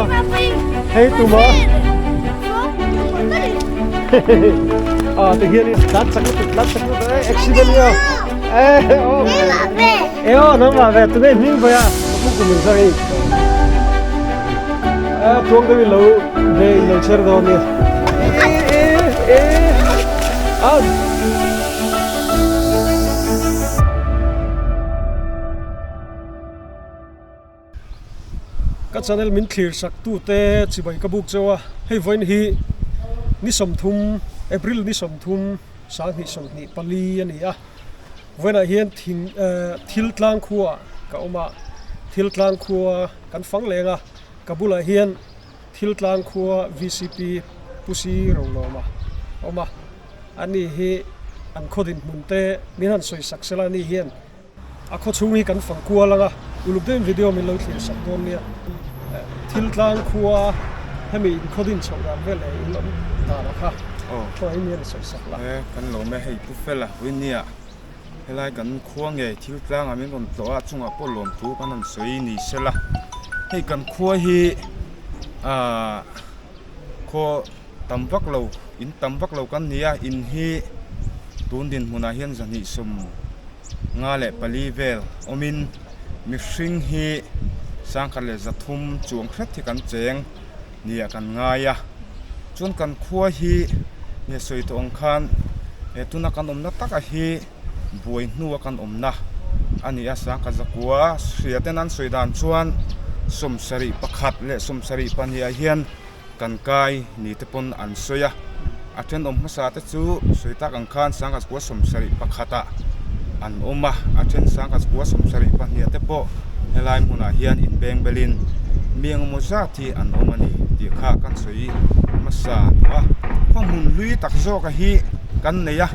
a hei tuma a ti hian in tlan chak lutuk tlan chak lutuk e accident nia e o e o nangmah ve tunge hming vawi a ka pu kum in zar hi a tuang deuh in lo ve in lo chher dawn nia e e e a Ka channel min thlir sak tute chibai ka buk cheu a, hei vawiin hi ni 30, April ni 30, 2024 a ni a, vawiinah hian thing eh thil tlang khua ka awm a, thil tlang khua kan fang leng a, ka bulah hian thil tlang khua vcp Pu Si Rolawma a awm a, ani hi an khaw dinhmun te min han sawi sak sela ani hian. A khaw chhung hi kan fang kual ang a, uluk deuhin video min lo thlir sak dawn nia. Thil tlang khua hemi inkhaw din chhoh dan vel leh in awm dan a kha khawngaih in hian sawi sak la. He kan lo me hei Pu Fela Winia helai kan khua nge thil tlangah min rawn tlawh a chungah pawh lawmthu kan han sawi ni sela hei kan khua hi ahh khaw tam vak lo in tam vak lo kan ni a in hi tun dinhmunah hian zahnih sawm 54 vel awmin mihring hi 1300 chuang hret hi kan cheng nia kan ngai a chuan kan khua hi nge sawi tawh ang khan he tuna kan awmna taka hi buai hnua kan awmna a ni a 1900 hria ten an sawi dan chuan 71 leh 72 ah hian. Kan kai ni te pawn an sawi a, a thenawm hmasa te chu sawi tak ang khan 1971 ah an awm a, a then 1972 ah te pawh helai hmunah hian inbeng belin mi engemaw zat hi an awm a ni tih kha kan sawi hmasa tawh a, khaw hmun hlui tak zawk a hi kan nei a,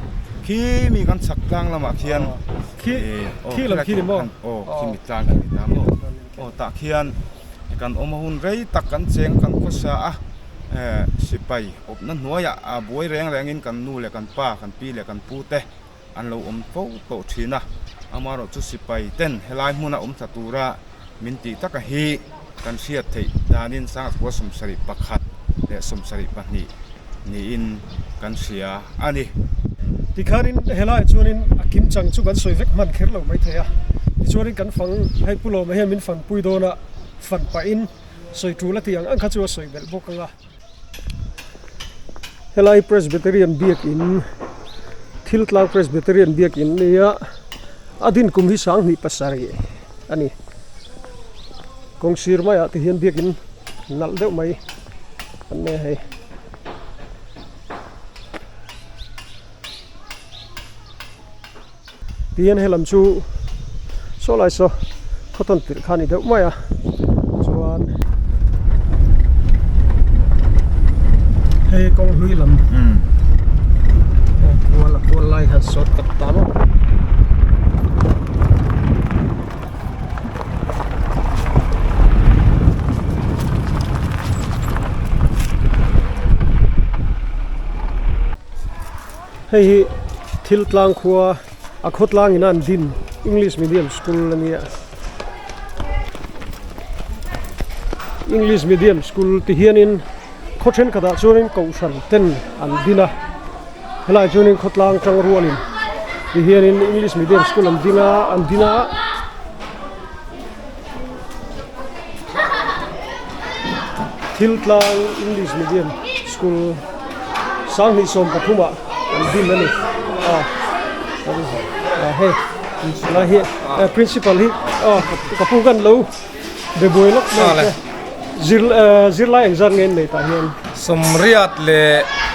khi mi kan chhak tlang lamah khian aw khi mi tlang khi mi tlang aw tah khian. Kan awm a hun rei tak kan cheng kan khawsa a, sipai awpna hnuaiah a buai reng rengin kan nu leh kan pa, kan pi leh kan pu te an lo awm fo tawh thin a. Amaherawh chu sipai ten helai hmuna awm thla tura min tih taka hi kan hriat theih danin 1971 leh 72 niin kan hria a ni. Tikhanin helaiah chuanin a kim chang chu kan sawi vek hman kher lo maithei a, tichuanin kan fang hei Pu Lawma hian min fanpui dawn a, fan pahin sawi tul a tih ang ang kha chu a sawi belh bawk ang a. Helai Presbyterian biakin Thiltlang Presbyterian biakin nia a din kum hi 2007 a ni. Kawng sir maiah te hian biakin nalh deuh mai an nei a hei. Tihian helam chu saw lai saw khaw tawn tirh kha a ni deuh mai a chuan hei kawng hlui lam kual a kual lai khan sawt tak ta maw. Hei hi thil tlang khua a khaw tlang in a an din English medium school a nia English medium school ti hianin khaw thenkhatah chuanin kohhran ten an din a helaiah chuanin khawtlang tang rualin ti hianin English medium school an ding a an din a. Thil tlang English medium school 2013 ah an din a ni a a hei lai hi principal hi ka pu kan lo be buai lawk mai te zir zirlai engzat nge an nei tah hian.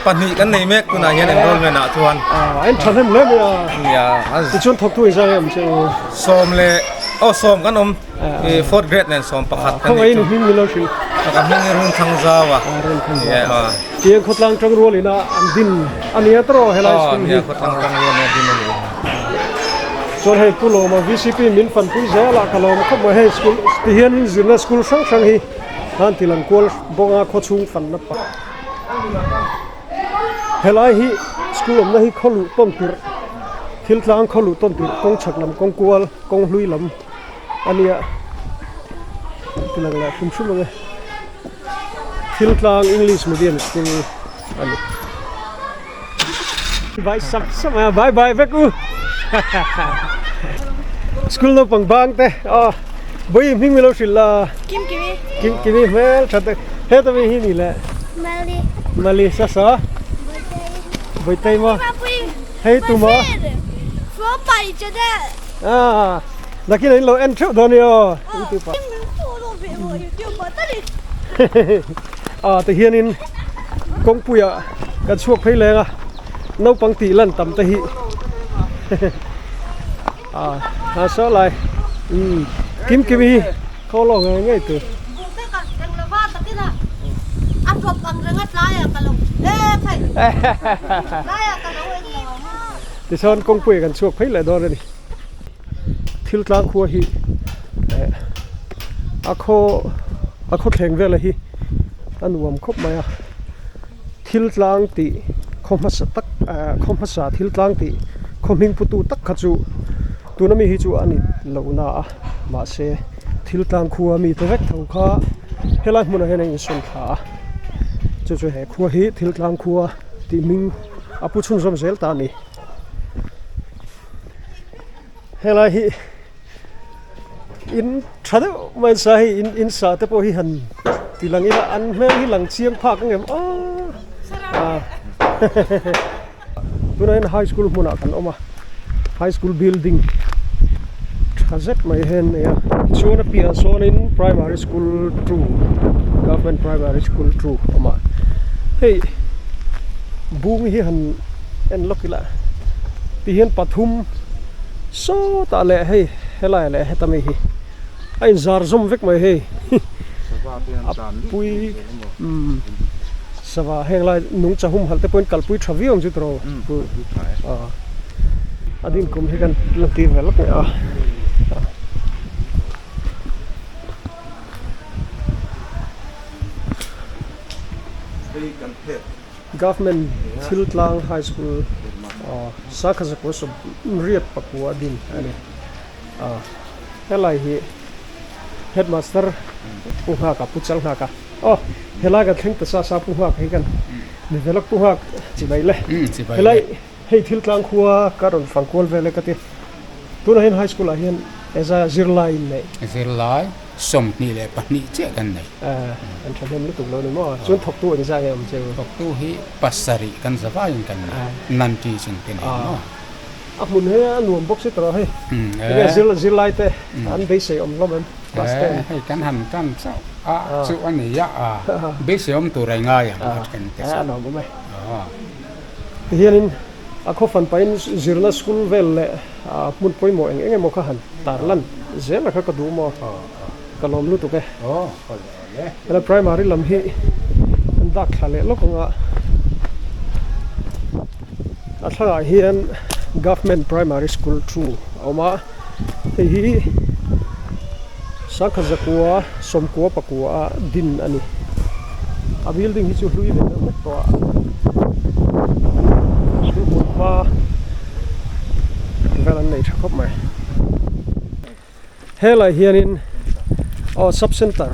22 kan nei mek tunah hian enrollment ah chuan. A en tha hnem hle mai a. Nia. Tichuan thawktu engzat nge awm che u? Sawm leh aw sawm kan awm fourth grade nen sawm pakhat kan ni. Khawngaih in hming min lo hrilh. Ka hming hi Run Thang Zau a. Run Thang Zau. Tiang khawtlang tang rual ina an din a nia tawh helai school hi. Nia khawtlang tang rual ina din a ni. Chuan hei Pu Lawma VCP min fanpui zel a ka lawm khawp mai hei school ti hian in zirna school hrang hrang hi han ti lang kual bawk a khaw chhung fanna pah. Helai hi school awmna hi khaw luh tawn tirh thil tlang khaw luh tawn tirh kawng chhak lam kawng kual kawng hlui lam a nia ti lang leh hrim hrim ang e. Thiltlang English Medium School a ni. Bye sap sap mai a, bye bye vek u. School naupang bang te aw bawi hming milo hrilh la. Kim kimi. Kim kimi hmel tha te heta mi hi ni le. Mali. Mali sa sa. Bawihtei maw. Hei tuma. Ah nakin in lo en theuh dawn i aw youtube ah. Ah ti hianin kawngpuiah kan chhuak phei leng a naupang tih lan tam te hi ah a saw lai umm kim kim hi khaw lawng ngei ngei tur. Tichuan kawngpuiah kan chhuak phei leh dawn a ni. Thil tlang khua hi eh a khaw a khaw thleng vela hi a nuam khawp mai a thil tlang tih khaw hmasa tak eh khaw hmasa thil tlang tih khaw hming pu tu tak kha chu tuna mi hi chu a ni lo na a mahse thil tlang khua mi te vek tho kha helai hmunah hian a insawn thla a chu chu he khua hi thil tlang khua tih hming a pu chhunzawm zel ta a ni. Helai hi in tha deuh mai sa hei in in sa te pawh hi han ti lang ila an hmel hi lang chiang phak ang em aw tunah hian high school hmunah kan awm a high school building tha zet mai hian a nei a chuan a piahah sawnin primary school two government primary school two a awm a hei bung hi han. En lawk ila ti hian pathum sawtah leh hei helai leh heta mi hi a inzar zawm vek mai hei a pui umm sava heng lai nungcha humhalh te pawhin kalpui tha viau ang chu tiraw a din kum hi kan la tir ve lawk mai a. Government Thiltlang High School Sakhazakuah Sawmriat pakua din a ni. Helai hi Headmaster Pu Nghaka, Pu Chal Nghaka. Aw, helai kan thleng ta sa sa Pu Nghaka hi kan ni vel a, Pu Nghak chibai le. Helai hei Thiltlang khua ka rawn fang kual vel e ka ti. Tunah hian High School ah hian eza zirlai in neih. Zirlai 22 chiah kan nei. An thahnem lutuk lo ni maw? Chuan thawktu eng zah nge awm cheu? Thawktu hi pasarih kan za vaiin kan nei. Nanti chung te nei maw? A hmun hi a nuam bawk si tawh hei. Enge zirlai te an beisei awm hlawm em? Class ten. Hei kan han tan chauh a chu a ni a, beisei awm tur a ngai ang a then te chu. A nuam awm e. Tihianin a khaw fan pahin zirna school vel leh hmun pawimawh eng eng emaw kha han tar lan zel a kha ka duh maw? Ka lawm lutuk e. Helai primary lam hi an dak thla leh lawk ang a, a thlangah hian government primary school thu a awm a, hei hi sangkhat zakua sawmkua pakua a din a ni. A building hi chu hlui ve deuh hlek tawh a, school hmun hma vel an nei tha khawp mai. Helai hianin aw sub center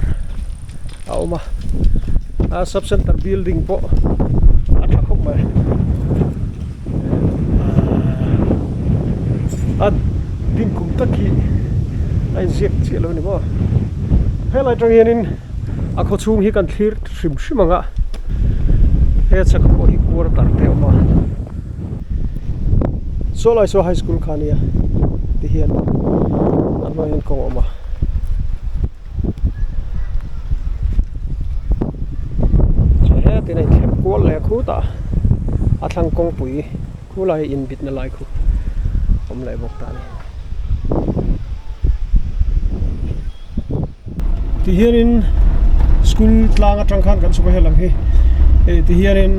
a awm a a sub center building pawh a tha khawp mai a ding kum tak hi a inziak chiah lo a ni maw helai atang hianin a khaw chhung hi kan thlir hrim hrim ang a he chhak pawh hi quarter te a awm a. Saw lai saw high school kha ania ti hian a hnuaiah hian kawng a awm a. Chuan hetin a inthlep kual leh khutah a thlang kawngpui khulai inbitna lai khu awm leh bawk ta a ni. Ti hianin school tlang atang khan kan chhuk a helam hi eh ti hianin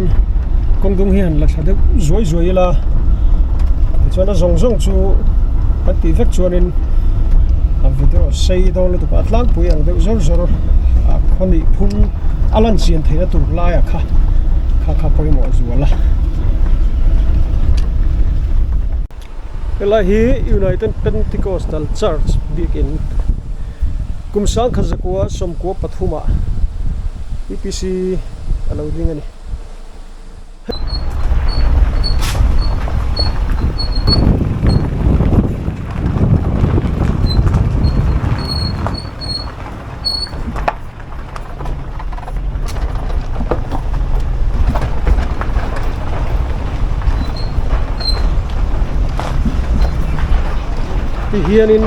kawng dung hi han la thla deuh zuai zuai ila tichuan a zawng zawng chu kan tih vek chuanin a video sei dawn lutuk a a tlangpui ang deuh zawr zawr a khaw nih phung a lan chian theihna tur laiah kha kha kha pawimawh zual a. Helai hi United Pentecostal Church biakin kum sangkhat zakua sawmkua pathumah PPC a lo ding a ni. Ti hianin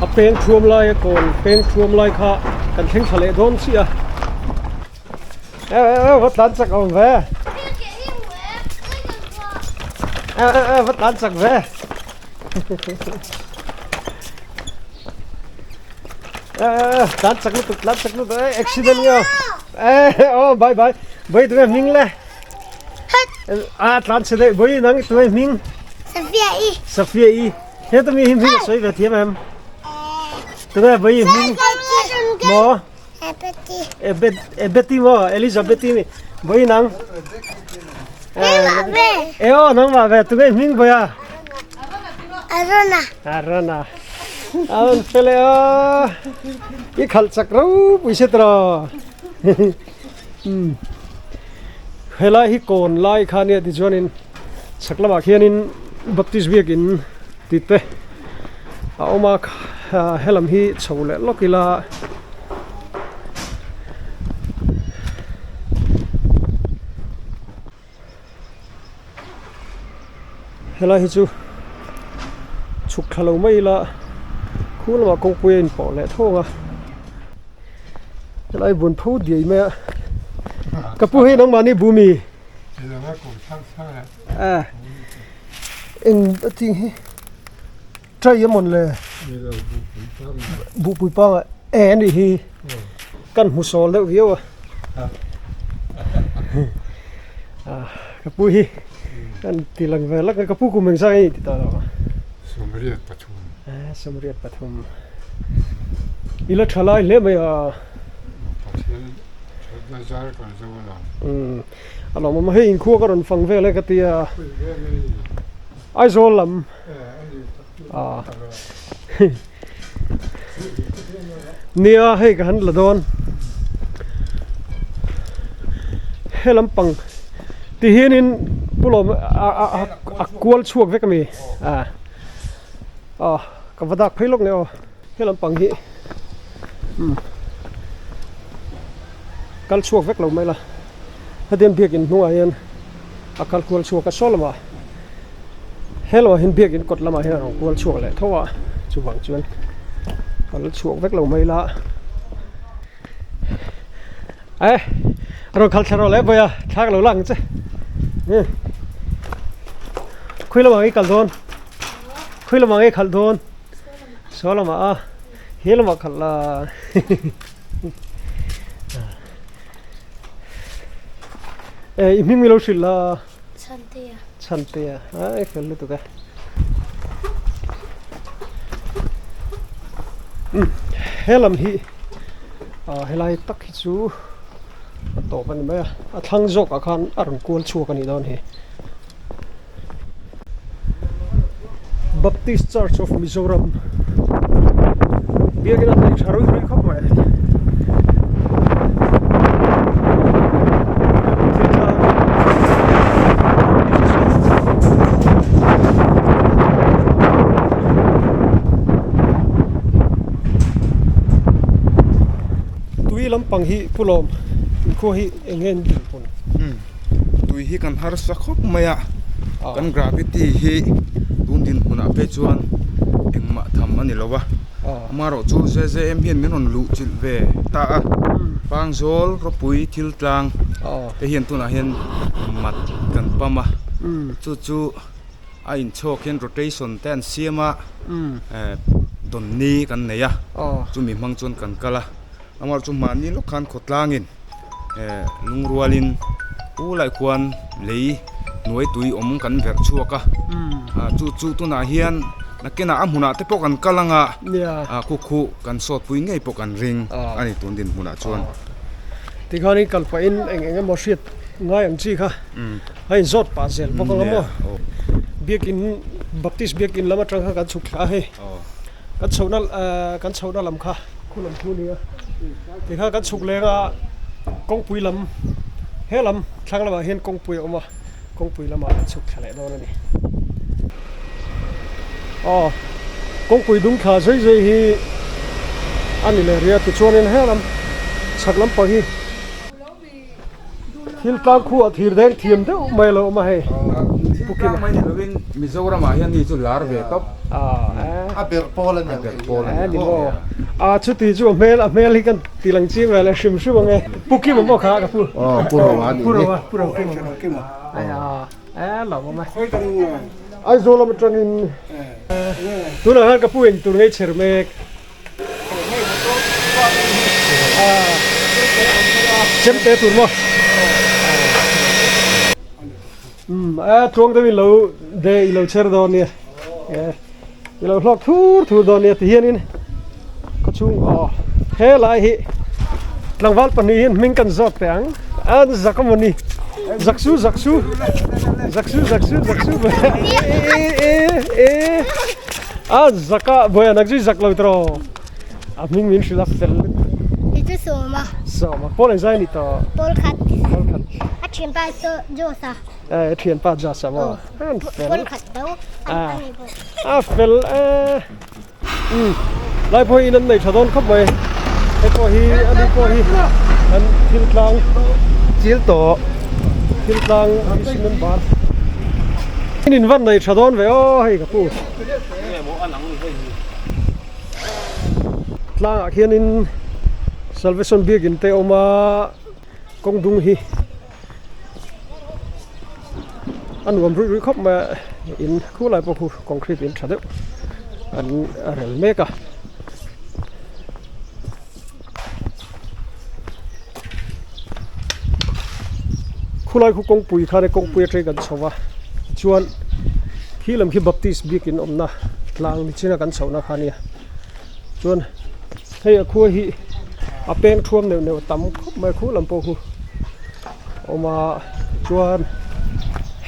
a peng thuam lai a kawn peng thuam lai kha kan thleng thla leh dawn chiah a e e va tlan chak awm ve e e e va tlan chak ve Tlan chak lutuk tlan chak lutuk eh accident nge eh oh bye bye bai tu hming le a tlan chhe dei bai nang tu hming Safia i Safia i he tu mi hming soi ve thiam em tu nge bai hming mo Ebeti Ebet Ebeti mo Elizabeth mi bai nang eh oh nang ma ve tu nge hming bai a Arona Arona An fele a i khalh chak ropui se tawh umm helai hi kawn lai kha nia tichuanin chhak lamah khianin baptist biakin tih te a awm a helam hi chho leh lawk ila. Helai hi chu chhuk thla lo mai ila khu lamah kawngpui a inpawh leh thawng a helai bun pho diai mai a ka pu hei nangmahni bu mi a eng a thing hi tray a mawn le buhpui pang ah e a nih hi kan hmu sawl deuh viau a ka pu hi kan ti lang ve lak a ka pu kum eng zai a ni ti ta lo Sawmriat pathum Sawmriat pathum i la tha lai hle mai a Pathian thatna zar kan zo a lang a lawmawm a hei inkhua ka rawn fang vel e ka tia Aizawl lam Nia hei ka han la dawn he lampang ti hianin pu lawm a kual chhuak vek ami a ka va dak phei lawk nge aw he lampang hi umm kal chhuak vek lo mai la hetiang biakin hnungah hian a kal kual chhuak a saw lamah he lamah hian biakin kawt lamah hian a rawn kual chhuak leh tho a chuvang chuan kal chhuak vek lo mai la e a rawn kal thla rawh le vawi a thla ka lo la ang che khawi lamah nge i kal dawn khawi lamah nge i khalh dawn saw lamah a he lamah khalh la. Eh i hming milo hrilh la Chhantea Chhantea ai fel lutuk e um he lam hi ah helai tak hi chu a tawp a ni mai a a thlang zawk ah khan a rawn kual chhuak a nih dawn hi Baptist Church of Mizoram biakin a hnaih tha rui rui khawp mai tui lampang hi pu lawm inkhua hi eng nge an dinhmun. Tui hi kan harsa khawp mai a, kan gravity hi tun dinhmunah phei chuan engmah tham a ni lo va, amaherawh chu ZZM hian min rawn luh chilh ve ta a, Pangzawl ropui thil tlang te hian tunah hian mat kan pam a, chu chu a inchhawk hian rotation te an siam a, dawnni kan nei a, chumi hmang chuan kan kal a, amaherawh chu mahni lawk khan khawtlangin. Lungrualin u lai khuan lei hnuai tui awm kan verh chhuak a chu chu tunah hian nakinah a hmunah te pawh kan kal ang a khu khu kan sawt pui ngei pawh kan ring a ni tun dinhmunah chuan. Tikhanin kal pahin eng eng emaw hriat ngai ang chi kha a inzawt pah zel bawk ang a maw biakin Baptist biakin lam atang khan kan chhuk thla a hei. Kan chhohna kan chhohna lam kha khu lam thu a ni a tikhan kan chhuk leng a. Kawngpui lam he lam thlang lamah hian kawngpui a awm a kawngpui lamah an chhuk thla leh dawn a ni. Aw kawngpui dung thla zui zui hi a ni leh rih a tichuanin he lam chhak lampang hi Thil tlang khuah thir deng thiam deuh mai a lo awm a hei. Thil tlang mai ni lovin Mizoramah hian ni chu lar ve tawp. A ber pawl a ni ang. A ber pawl a ni maw. A chuti chu a hmel a hmel hi kan ti lang chiang ve leh hrim hrim ang e. Pu Kima maw kha ka pu. Aw Pu Roma a nih hi. Pu Roma Pu Kima. A lo awm e. Aizawl lam atangin tunah khan ka pu eng tur ngei chher mek. Chemte tur maw? Um, a tluang deuh in lo de i lo chher dawn nia. I lo hlawk thur thur dawn nia ti hianin khaw chhung aw he lai hi tlangval pahnih hian hming kan zawt teh ang. An zak a mawni. Zak su zak su zak su zak su zak su e e e A zak a buai a nak zui zak lo tawh a hming min hrilh a fel Hi chu sawma. Sawma pawl engzai a ni tawh? Pawl khat. Pawl khat. A thianpa chu Josa. Eh a thianpa Josa maw? An fel. Pawl khat tho a ni bawk. A fel e. Umm lai pawh hi in an nei tha dawn khawp mai. Hei pawh hi a ni pawh hi an thil tlang chil tawh. Thil tlang VC member. In in van nei tha dawn ve aw hei ka pu. Tlangah khianin Salvation Biakin te a awm a, kawng dung hi a nuam ruih ruih khawp mai a, in khu lai pawh khu concrete in tha deuh an rel mek a. Khulai khu kawngpui khan kawngpui atang kan chho a tichuan khi lam khi baptist biakin awmna tlang ni china kan chhohna kha ania chuan hei a khua hi a peng thuam neuh neuh tam khawp mai khu lam pawh khu awm a chuan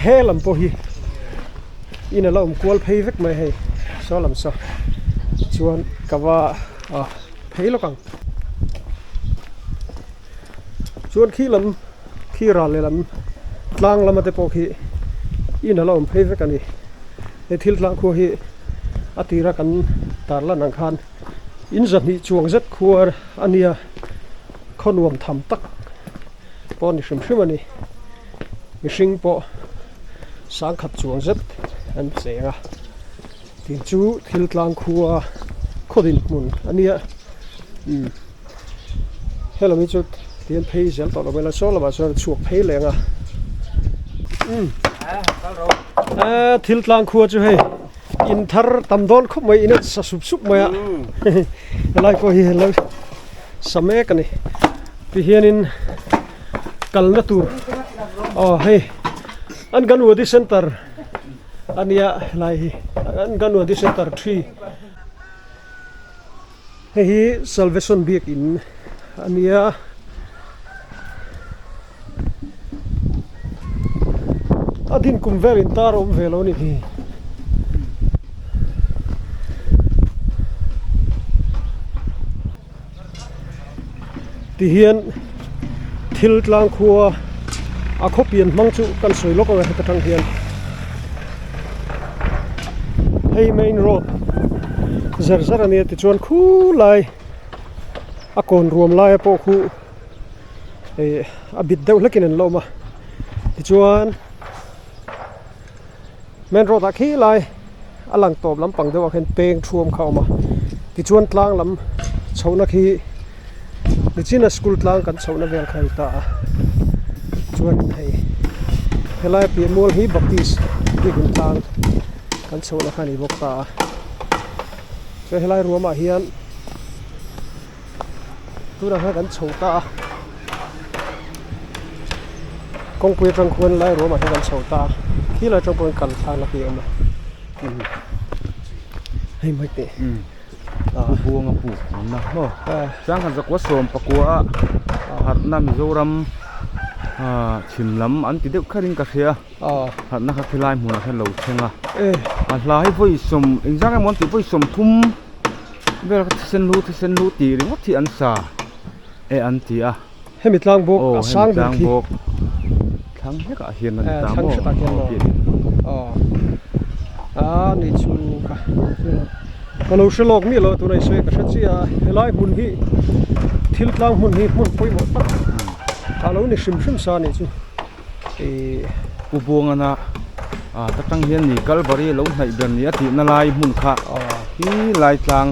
he lam pawh hi in a la awm kual phei vek mai hei saw lam saw chuan ka va ah. Phei lawk ang. Chuan khi lam khi ral lehlam tlang lama te pawh khi in a la awm phei vek a ni. He thil tlang khua hi a tira kan tar lan ang khan in zahnih chuang zet khuar a nia khaw nuam tham tak pawh a ni hrim hrim a ni. Mihring pawh sangkhat chuang zet an cheng a. Tin chu thil tlang khua khaw dinhmun a nia umm helam hi chu tihian phei zel tawh lo mai la saw lamah chuan a chhuak phei leng a umm a thil tlang khua chu hei in thar tam dawn khawp mai in a sa sup sup mai a helai pawh hi helai sa mek a ni tihianin kalna tur aw hei Anganwadi center. A nia helai hi Anganwadi center 3 hei hi Salvation biakin a nia a din kum vel in tar a awm ve lo a ni hi. Tihian thil tlang khua a khaw pian hmang chu kan sawi lawk ang e heta tang hian hei main road zar zar a nia tichuan khulai a kawn ruam laia pawh khu ih a bit deuh hlekin an la awm a tichuan main road ah khilai a lang tawp lampang deuh ah khian peng thuam kha a awm a tichuan tlang lam chhohna khi nichina school tlang kan chhohna vel kha a ni ta a chuan hei helai piah mual hi baptist biakin tlang kan chhohna kha a ni bawk ta a chuan helai ruamah hian tunah hian kan chho ta a kawngpui atang khuan lai ruamah hian kan chho ta a khilai atang pawhin kal thlakna khi a awm a umm hei mai teh pu buanga puk awmna maw changkhat zakua sawm pakua a harhna Mizoram ah chhim lam an ti deuh kherin ka hria harhna kha khilai hmunah hian lo thleng a a hla hi vawi sawm engzang emaw an tih vawi sawmthum. Vel kha thisen lu thisen lu tih ringawt hi an sa e an ti a. Hemi tlang bawk a sang ber khi. Thlang hlekah hian a ni ta maw? Thlang hretah khian maw? Aw. A ni chu ka ka lo hre lawk miah lo a tunah i sawi a ka hre chiah a helai hmun hi thil tlang hmun hi hmun pawimawh tak a lo ni hrim hrim sa a nih chu ih. Pu Buangana ah ta tang hian ni Kalvari lo hnaih ber ni a tihna lai hmun kha hi lai tlang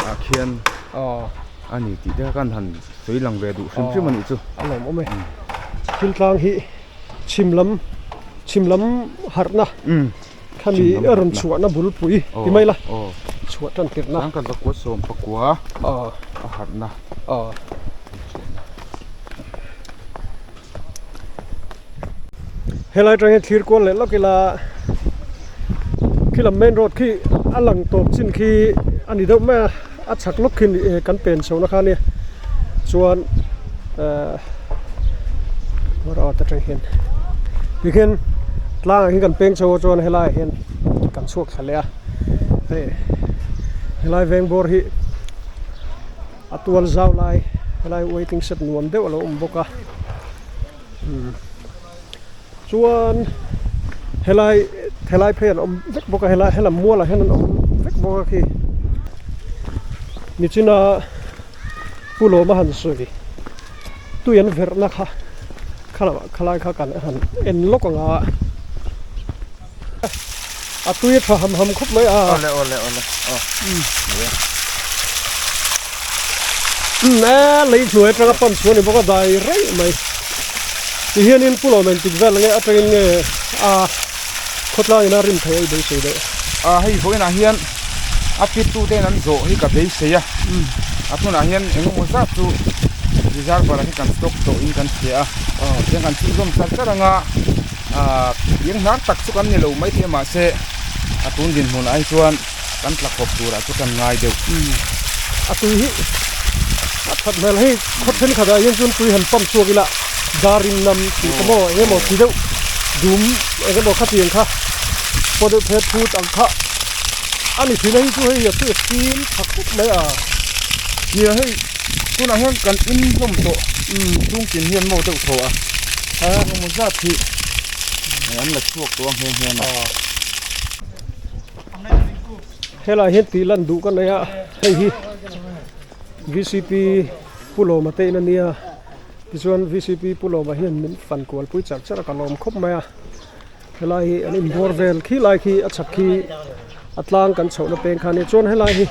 ah khian a ni tih te kha kan han sawi lang ve duh hrim hrim a nih chu. A lawmawm e. Thil tlang hi chhim lam chhim lam harhna khami a rawn chhuahna bulpui ti mai la chhuah tan tirhna. Tlang kan zakua sawm pakua a harhna. Helai atang hian thlir kual leh lawk ila khi lam main road khi a lang tawp chin khi a ni deuh mai a a chhak lawk khi kan pen chho na kha ania chuan ehh road atang hian tikhian tlang ah hian kan peng chho a chuan helai ah hian kan chhuak thla leh a hei helai veng bawr hi a tual zau lai helai waiting shed nuam deuh a lo awm bawk a umm chuan helai helai phei an awm vek bawk a helai helam mual ah hian an awm vek bawk a khi nichina pu lawma han sawi tui an verh na kha khalamah khalai kha kan han en lawk ang a. A tui a tha ham ham khawp mai a. Awle awle awle aw. Umm e lei hnuai atanga pump chhuah a ni bawk a dai reng mai. Tihianin Pu Lawmen tik vel nge atangin nge a khawtlang ina rim thei a i beisei deuh. A hei vawiinah hian a fit tu ten an zawh hi ka beisei a. A tunah hian engemaw zat chu reservoir ah hian kan stock tawh in kan hria a. Tiang kan chhunzawm char char anga. Ahh piang hnar tak chu kan ni lo maithei a mahse a tun dinhmunah hi chuan kan tla khawp turah chu kan ngai deuh. A tui hi a that hmel hei khaw thenkhatah hian chuan tui han pump chhuak ila darin nam tih te maw eng emaw ti deuh dum eng emaw khatiang kha paw deuh phet phut ang kha a ni thin a hei chu hei a tui a fim tha khawp mai a. Nia hei tunah hian kan in hlawm tawh chhungtin hian maw deuh thaw a. Engemaw zat hi an la chhuak tawh a nghe nghe a. Helai hian tih lan duh ka nei a hei hi V_C_P Pu Lawma te in a nia tichuan V_C_P Pu Lawma hian min fan kual pui char char a ka lawm khawp mai a helai hi an inbawr vel khi lai khi a chhak khi a tlang kan chhohna peng kha a nia chuan helai hi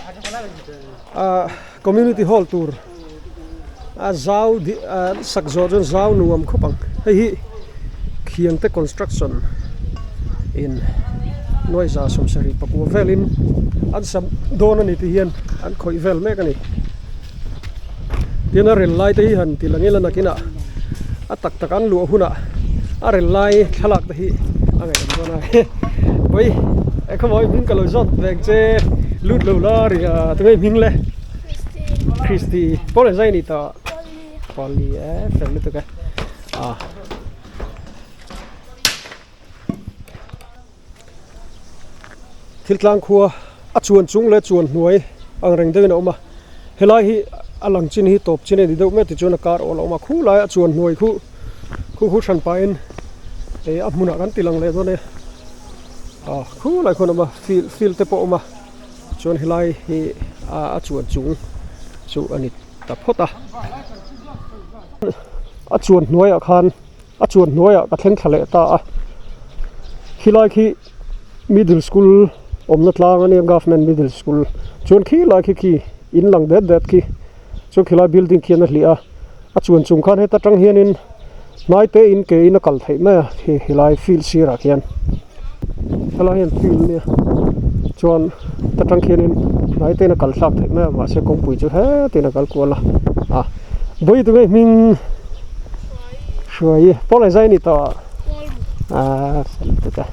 ah community hall tur. A zau an sak zawh chuan zau nuam khawp ang hei hi khiangte construction in nuai za sawmsarih pakua velin an sam dawn a ni tih hian an khawih vel mek a ni tin a rel lai te hi han ti lang ila nakinah a tak tak an luah hunah a rel lai thlalak te hi a ngaihawm dawn a vawi engkhaw hming ka lo zawt veng che lut lo la ri a tunge hming le. Christy pawl an zai a ni tawh Polly e fel lutuk e ah thil tlang khua a chuan chung leh chuan hnuai ang reng deuhin a awm a helai hi a lang chin hi tawp chin a ni deuh mai tichuan a kar awl a awm a khulai a chuan hnuai khu khu khu hran pahin ih a hmunah kan ti lang leh dawn e ah khulai khuan a awm a field field te pawh a awm a. Chuan helai hi a chuan chung chu a ni ta phawt a. A chuan hnuaiah khan a chuan hnuaiah ka thleng thla leh ta a. Khilai khi middle school awmna tlang a nia government middle school chuan khilai khi khi in lang det det khi chuan khilai building khian a hliah a. A chuan chung khan heta tang hianin hnai te in ke in a kal theih mai a khi helai field sirah khian helai hian field nia chuan heta tang khianin hnai te in a kal thlak theih mai a mahse kawngpui chu hetin a kal kual a ah vawi tunge hming hruai pawl ang zai a ni tawh ah fel lutuk e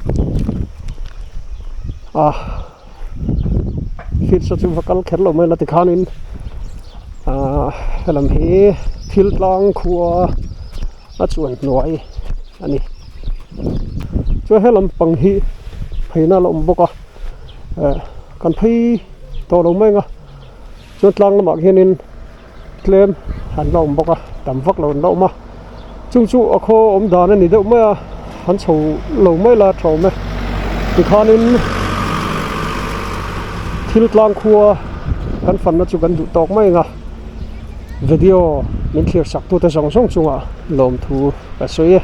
ah. Field saw chu va kal kher lo mai la tikhanin ahh helam hi thil tlang khua a chuan hnuai a ni chuan helam pang hi pheina a la awm bawk a eh kan phei tawh lo mai ang a chuan tlang lamah khianin. tlem an la awm bawk a tam vak lo an la awm a chung chu a khaw awm dan a ni deuh mai a an chho lo mai la tha awm e tikhanin thil tlang khua kan fanna chu kan duh tawk mai ang a video min thlir sak tute zawng zawng chungah lawmthu ka sawi e.